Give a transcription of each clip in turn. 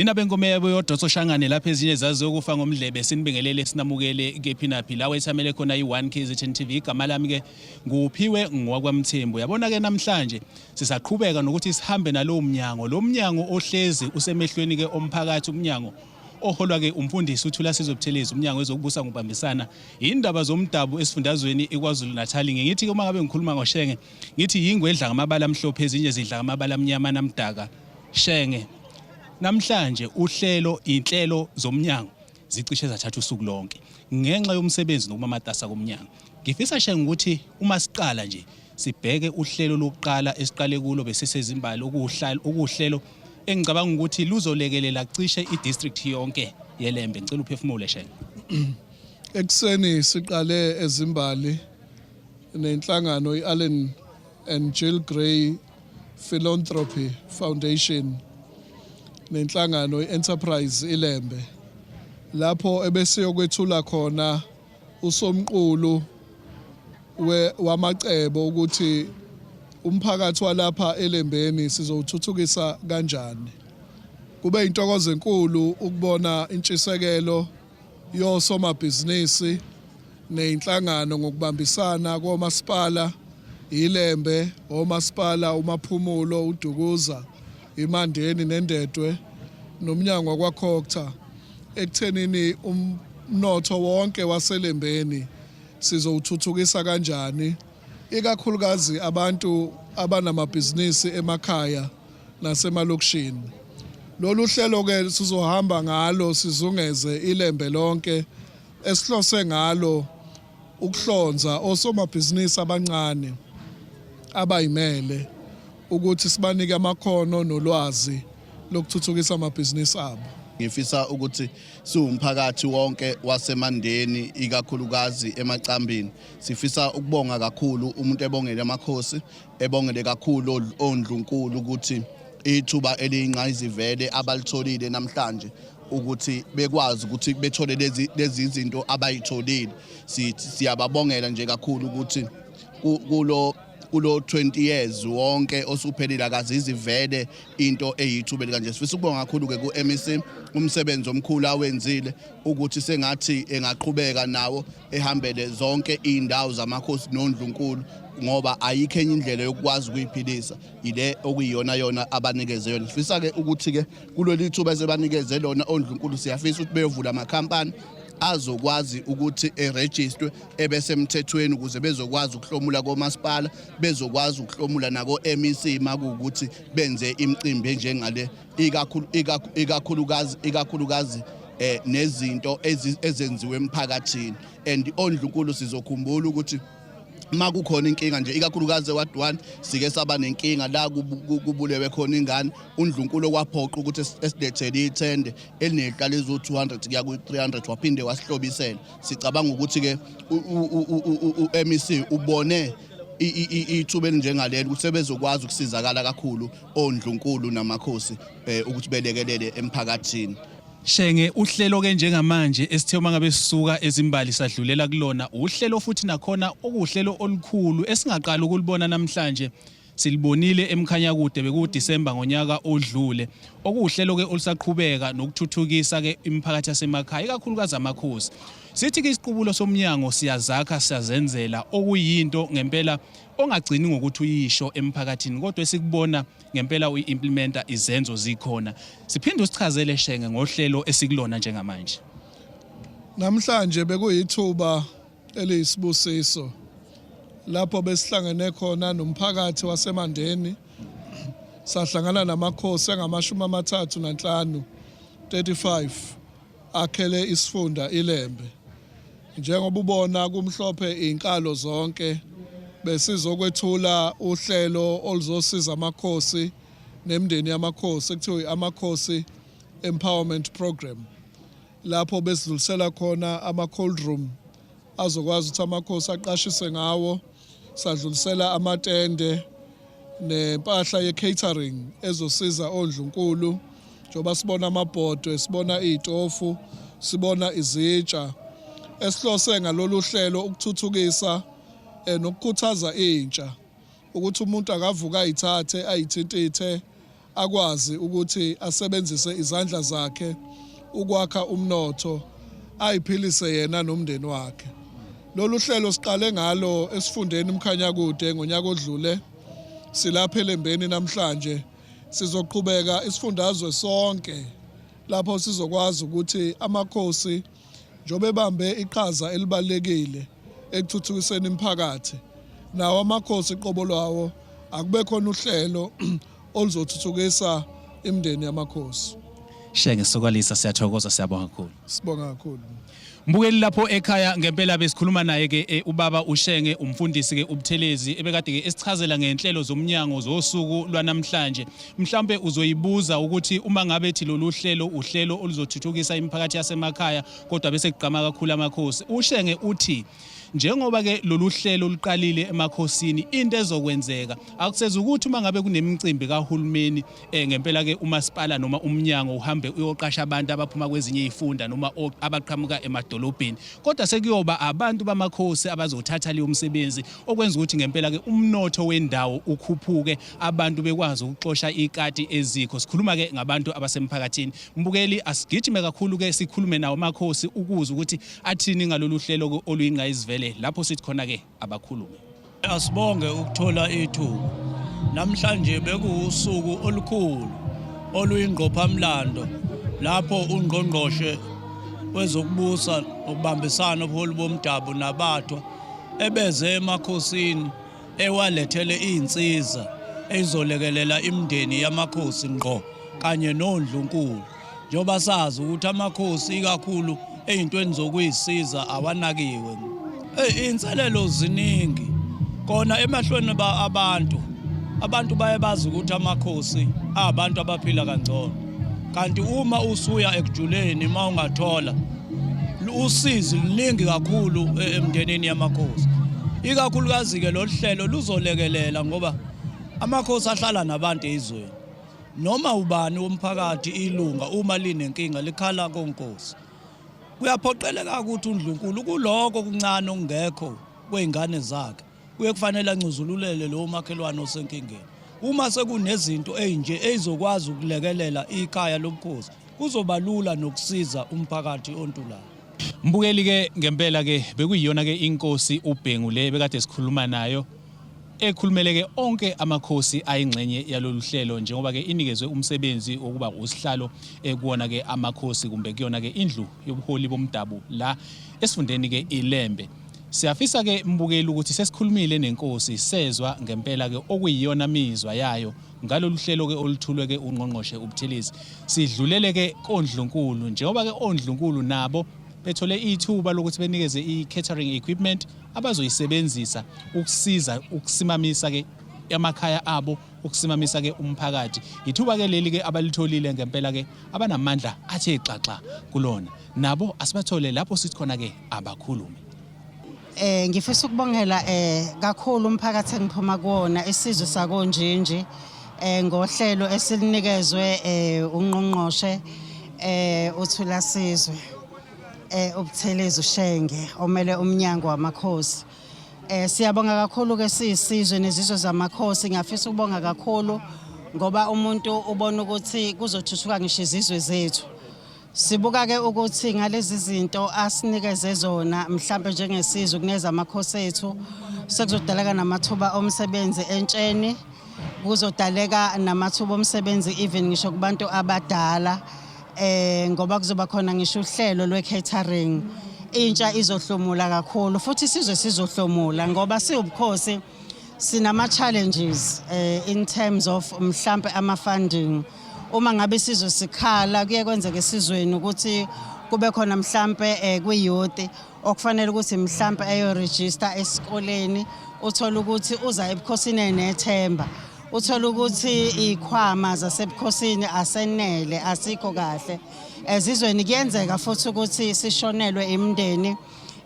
Thina benkomo yabo yodwa Shangane lapha ezinye zaziyokufa ngomdlebe, sinibingelele, sinamukele kephi naphi la wethamele khona i-1 KZN TV. Igama lami ke nguphiwe ngowakwaMthembu. Yabona ke namhlanje sisaqhubeka nokuthi sihambe nalowo mnyango, lo mnyango ohlezi usemehlweni ke omphakathi, umnyango oholwa ke umfundisi uThulasizwe Buthelezi, umnyango wezokubusa ngokubambisana, indaba zomdabu esifundazweni iKwaZulu Natal. Ngithi ke uma ngabe ngikhuluma ngoShenge, ngithi yingwe edla ngamabala amhlophe, ezinye zidla ngamabala amnyama namdaka. Shenge, namhlanje uhlelo inhlelo zomnyango zicishe zathatha usuku lonke ngenxa yomsebenzi nokuma matasa komnyango. Ngifisa, Shenge, ukuthi uma siqala nje sibheke uhlelo lokuqala esiqale kulo besisezimbali, okuhlelo engicabanga ukuthi luzolekelela cishe i-district yonke yeLembe. Ngicela uphefumule, Shenge. Ekuseni siqale ezimbali nenhlangano i-Allen and Jill Gray Philanthropy Foundation nenhlangano i-Enterprise Ilembe, lapho ebesiyokwethula khona usomqulu wamacebo ukuthi umphakathi walapha eLembeni sizowuthuthukisa kanjani. Kube intokozo enkulu ukubona intshisekelo yosomabhizinisi neyinhlangano ngokubambisana komasipala iLembe, omasipala uMaphumulo, uDukuza, iMandeni neNdedwe, nomnyango wakwaCogta ekuthenini umnotho wonke waseLembeni sizowuthuthukisa kanjani, ikakhulukazi abantu abanamabhizinisi emakhaya nasemalokishini. Lolu hlelo ke sizohamba ngalo sizungeze iLembe lonke, esihlose ngalo ukuhlonza osomabhizinisi abancane abayimele ukuthi sibanike amakhono nolwazi lokuthuthukisa amabhizinisi abo. Ngifisa ukuthi siwumphakathi wonke waseMandeni, ikakhulukazi emacambini, sifisa ukubonga kakhulu, umuntu ebongele amakhosi, ebongele kakhulu ondlunkulu ukuthi ithuba eliyingqayizivele abalitholile namhlanje ukuthi bekwazi ukuthi bethole lezi izinto abayitholile. Siyababongela nje kakhulu ukuthi kulo 20 years wonke osuphelile akazizivele into eyithuba kanje. Sifisa ukubonga kakhulu ke ku-MEC umsebenzi omkhulu awenzile, ukuthi sengathi engaqhubeka nawo ehambele zonke iy'ndawo zamakhosi nondlunkulu, ngoba ayikho enye indlela yokukwazi ukuyiphilisa ile okuyiyona yona abanikeze yona. Sifisa-ke ukuthi-ke kuleli thuba esebanikeze lona ondlunkulu, siyafisa ukuthi beyovula amakhampani azokwazi ukuthi erejistwe ebesemthethweni ukuze bezokwazi ukuhlomula komasipala, bezokwazi ukuhlomula nako-MEC makuwukuthi benze imicimbi enjengale, ikakhulukazi nezinto ezenziwe emphakathini. And ondlunkulu sizokhumbula ukuthi makukhona inkinga nje, ikakhulukazi eWard 1, sike saba nenkinga la kubulewe khona ingane, undlunkulu kwaphoqa ukuthi esilethele ithende elinehlala ezo-200 kuya ku-300, waphinde wasihlobisela. Sicabanga ukuthi-ke u-MEC ubone ithuba elinjengaleli ukuthi sebezokwazi ukusizakala kakhulu ondlunkulu namakhosi ukuthi belekelele emphakathini. Shenge, uhlelo ke njengamanje esithe uma ngabe sisuka ezimbali sadlulela kulona, uhlelo futhi nakhona okuhlelo olukhulu esingaqala ukulibona namhlanje, silibonile eMkhanyakude, bekuDisemba ngonyaka odlule, okuhlelo ke olusaqhubeka nokuthuthukisa ke imiphakathi yasemakhaya, ikakhulukazi amakhosi. Sithi ke isiqubulo somnyango, "Siyazakha, siyazenzela," okuyinto ngempela ongagcini ngokuthi uyisho emphakathini, kodwa esikubona ngempela uyi-implementa, izenzo zikhona. Siphinde usichazele, Shenge, ngohlelo esikulona njengamanje. Namhlanje bekuyithuba eliyisibusiso lapho besihlangene khona nomphakathi waseMandeni, sahlangana namakhosi angamashumi 35, 35 akhele isifunda iLembe. Njengoba ubona kumhlophe izinkalo zonke, besizokwethula uhlelo oluzosiza amakhosi nemindeni yamakhosi ekuthiwa Amakhosi Empowerment Program, lapho besidlulisela khona ama-cold room azokwazi ukuthi amakhosi aqashise ngawo, sadlulisela amatende nempahla ye-catering ezosiza ondlunkulu, njengoba sibona amabhodwe, sibona iy'tofu, sibona izitsha. Esihlose ngalolu hlelo ukuthuthukisa nokukhuthaza intsha ukuthi umuntu akavuka ayithathe ayithintithe. Akwazi ukuthi asebenzise izandla zakhe ukwakha umnotho ayiphilise yena nomndeni wakhe. Lolu hlelo siqale ngalo esifundeni Mkhanyakude ngonyaka odlule. Silapha eLembeni namhlanje sizoqhubeka isifundazwe sonke lapho sizokwazi ukuthi amakhosi njengoba ebambe iqhaza elibalulekile ekuthuthukiseni imiphakathi nawo amakhosi qobo lwawo akube khona uhlelo oluzothuthukisa imindeni yamakhosi. Shenge sokwalisa siyathokoza siyabonga kakhulu. Sibonga kakhulu. Mbukeli lapho ekhaya ngempela besikhuluma naye ke eh, ubaba uShenge umfundisi ke uButhelezi ebekade ke esichazela ngenhlelo zomnyango zosuku lwanamhlanje. Mhlambe uzoyibuza ukuthi uma ngabe ethi lolu hlelo uhlelo oluzothuthukisa imiphakathi yasemakhaya kodwa bese kugqama kakhulu amakhosi. UShenge uthi Njengoba ke lolu hlelo luqalile emakhosini into ezokwenzeka akuseze ukuthi uma ngabe kunemicimbi kahulumeni eh, ngempela ke umasipala noma umnyango uhambe uyoqasha abantu abaphuma kwezinye izifunda noma abaqhamuka emadolobheni kodwa sekuyoba abantu bamakhosi abazothatha leyo msebenzi okwenza ukuthi ngempela ke umnotho wendawo ukhuphuke abantu bekwazi ukuxosha ikati ezikho sikhuluma ke ngabantu abasemphakathini mbukeli asigijime kakhulu ke sikhulume nawo amakhosi ukuze ukuthi Athini ngalolu hlelo oluyingqayizivele lapho sithi khona ke abakhulume. Asibonge ukuthola ithuba. Namhlanje bekuwusuku olukhulu oluyingqophamlando lapho ungqongqoshe wezokubusa nokubambisana ubuholi bomdabu nabathwa ebeze emakhosini ewalethele iy'nsiza ezizolekelela imindeni yamakhosi ngqo kanye nondlunkulu njengoba sazi ukuthi amakhosi ikakhulu ey'ntweni zokuyisiza awanakiwe. Iy'nselelo ziningi kona emehlweni abantu abantu baye bazi ukuthi amakhosi abantu abaphila kangcono kanti uma usuya ekujuleni uma ungathola usizi luningi kakhulu e, emndenini yamakhosi ikakhulukazi-ke lolu hlelo luzolekelela ngoba amakhosi ahlala nabantu ezweni noma ubani womphakathi ilunga uma linenkinga likhala konkosi kuyaphoqeleka ukuthi undlunkulu kuloko kuncane okungekho kwey'ngane zakhe kuye kufanele ancuzululele lowo makhelwane osenkingeni uma sekunezinto ezinje ezizokwazi ukulekelela ikhaya lobukhosi kuzoba lula nokusiza umphakathi ontulayo. Mbukeli ke ngempela ke bekuyiyona ke inkosi uBhengu le bekade sikhuluma nayo ekhulumele ke onke amakhosi ayingxenye yalolu hlelo njengoba ke inikezwe umsebenzi wokuba usihlalo ekuwona ke amakhosi kumbe kuyona ke indlu yobuholi bomdabu la esifundeni ke iLembe. Siyafisa ke mbukeli ukuthi sesikhulumile nenkosi sezwa ngempela ke okuyiyona mizwa yayo ngalolu hlelo ke oluthulwe ke ungqongqoshe uButhelezi. Sidlulele ke kondlunkulu njengoba ke ondlunkulu nabo bethole ithuba lokuthi benikeze i-catering equipment abazoyisebenzisa ukusiza ukusimamisa ke amakhaya abo ukusimamisa ke umphakathi. Ithuba ke leli ke abalitholile ngempela ke abanamandla athe xaxa kulona. Nabo asibathole lapho sithi khona ke abakhulume. Eh ngifisa ukubongela eh kakhulu umphakathi engiphuma kuwona isizwe sakoNjinji eh ngohlelo esilinikezwe eh ungqongqoshe eh uThulasizwe eh uButhelezi uShenge omele umnyango wamakhosi. Eh siyabonga kakhulu ke siyisizwe nezizwe zamakhosi ngiyafisa ukubonga kakhulu ngoba umuntu ubona ukuthi kuzothuthuka ngisho izizwe zethu. Sibuka ke ukuthi ngalezi zinto asinikeze zona mhlambe njengesizwe kuneza amakhosi ethu sekuzodaleka namathuba omsebenzi entsheni kuzodaleka namathuba omsebenzi even ngisho kubantu abadala eh ngoba kuzoba khona ngisho uhlelo lwe-catering intsha izohlomula kakhulu futhi isizwe sizohlomula ngoba siwubukhosi sinama challenges eh in terms of mhlambe ama funding uma ngabe isizwe sikhala kuye kwenzeke esizweni ukuthi kube khona mhlambe eh, kwi-youth okufanele ukuthi mhlambe ayo-register esikoleni uthole ukuthi uza ebukhosini enethemba uthole ukuthi ikhwama zasebukhosini asenele asikho kahle ezizweni kuyenzeka futhi ukuthi sishonelwe imindeni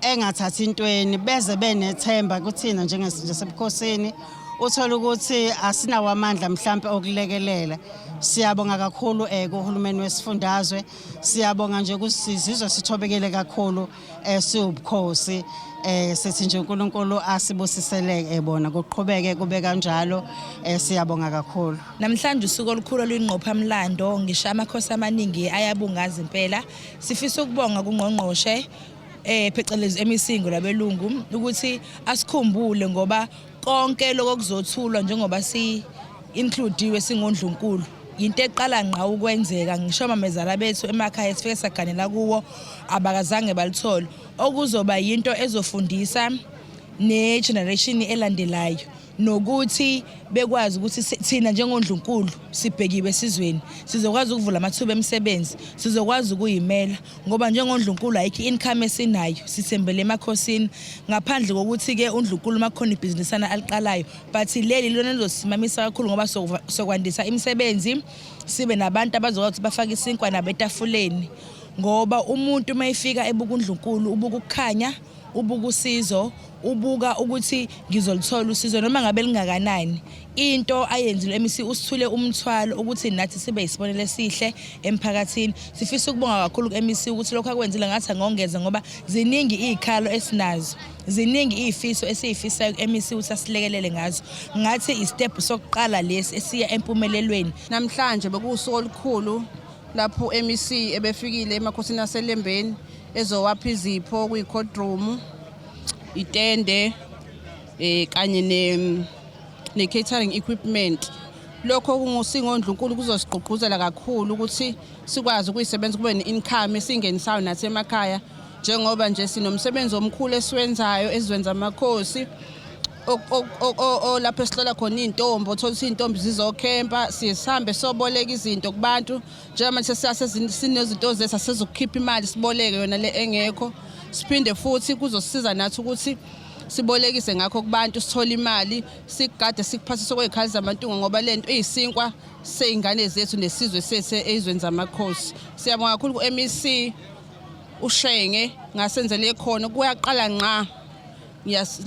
engathathi intweni beze benethemba kuthina njengesebukhosini uthola ukuthi asinawo amandla mhlampe okulekelela Siyabonga kakhulu kuhulumeni wesifundazwe. Siyabonga nje kusizizwe sithobekele kakhulu siwubukhosi. Sithi nje uNkulunkulu asibusisele bona kuqhubeke kube kanjalo. Siyabonga kakhulu. Namhlanje usuku olukhulu oluyingqophamlando, ngisho amakhosi amaningi ayabungaza impela. Sifisa ukubonga kungqongqoshe phecelezi MEC ngolabelungu ukuthi asikhumbule, ngoba konke lokho kuzothulwa njengoba si includiwe singondlunkulu into eqala ngqa ukwenzeka. Ngisho amamezala bethu emakhaya sifike saganela kuwo abakazange balithole, okuzoba yinto ezofundisa ne-generation elandelayo nokuthi bekwazi ukuthi thina njengondlunkulu sibhekiwe esizweni, sizokwazi ukuvula amathuba emisebenzi, sizokwazi ukuyimela, ngoba njengondlunkulu ayikho i-income esinayo, sithembele emakhosini, ngaphandle kokuthi-ke undlunkulu uma kukhona ibhizinisana aliqalayo. But leli lona lizosimamisa kakhulu ngoba sokwandisa imisebenzi, sibe nabantu abazokwazi ukuthi bafake isinkwa nabo etafuleni, ngoba umuntu uma efika ebuka undlunkulu ubuka ukukhanya, ubuka usizo, ubuka ukuthi ngizolithola usizo noma ngabe lingakanani. Into ayenzile MEC usithule umthwalo ukuthi nathi sibe isibonelo esihle emphakathini. Sifisa ukubonga kakhulu ku-MEC ukuthi lokhu akwenzile ngathi angongeza, ngoba ziningi iy'khalo esinazo, ziningi iy'fiso esiyifisayo ku-MEC ukuthi asilekelele ngazo. Ngathi i-step sokuqala lesi esiya empumelelweni. Namhlanje bekuwusuku olukhulu lapho MEC ebefikile emakhosini aseLembeni ezowapha izipho, kuyi-courtroom, itende kanye ne catering equipment. Lokho kungusingondlunkulu kuzosigqugquzela kakhulu ukuthi sikwazi ukuyisebenza, kube ne-income esingenisayo nathi emakhaya, njengoba nje sinomsebenzi omkhulu esiwenzayo ezizweni amakhosi lapho esihlola khona iy'ntombi, othola ukuthi iy'ntombi zizokhempa, siye sihambe soboleka izinto kubantu. Njengamanje sinezinto zethu, asizukukhipha imali siboleke yona le engekho. Siphinde futhi kuzosisiza nathi ukuthi sibolekise ngakho kubantu, sithole imali, sikugade sikuphathise kwey'khali zamantunga, ngoba le nto iyisinkwa sey'ngane zethu nesizwe sethu eyizweni zamakhosi. Siyabonga kakhulu ku-MEC uShenge ngasenzele khona, kuyaqala nqa.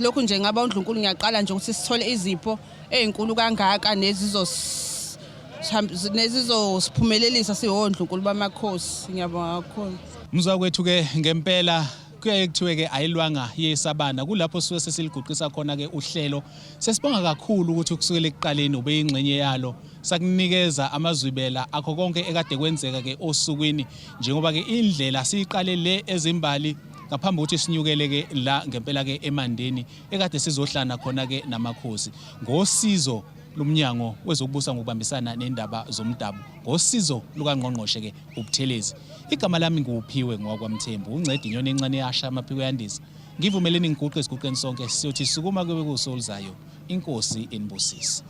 Lokhu nje ngaba undlunkulu ngiyaqala nje ukuthi sithole izipho ey'nkulu kangaka nezizosiphumelelisa siwondlunkulu bamakhosi. Ngiyabonga kakhulu. Mzwa kwethu ke ngempela kuyaye kuthiwe ke ayilwanga yesabana, kulapho suke sesiliguqisa khona ke uhlelo. Sesibonga kakhulu ukuthi kusukela ekuqaleni ube ingxenye yalo, sakunikeza amazwibela akho konke ekade kwenzeka ke osukwini, njengoba ke indlela siyiqale le ezimbali ngaphambi kokuthi sinyukele ke la ngempela ke eMandeni ekade sizohlana khona ke namakhosi, ngosizo lomnyango wezokubusa ngokubambisana nendaba zomdabu, ngosizo lukangqongqoshe ke uButhelezi. Igama lami nguPhiwe ngowakwaMthembu, unceda inyoni encane yasha amaphiko yandisa. Ngivumeleni ngiguqe esiguqeni sonke, siyothi sukuma kube kuso oluzayo. Inkosi inibusise.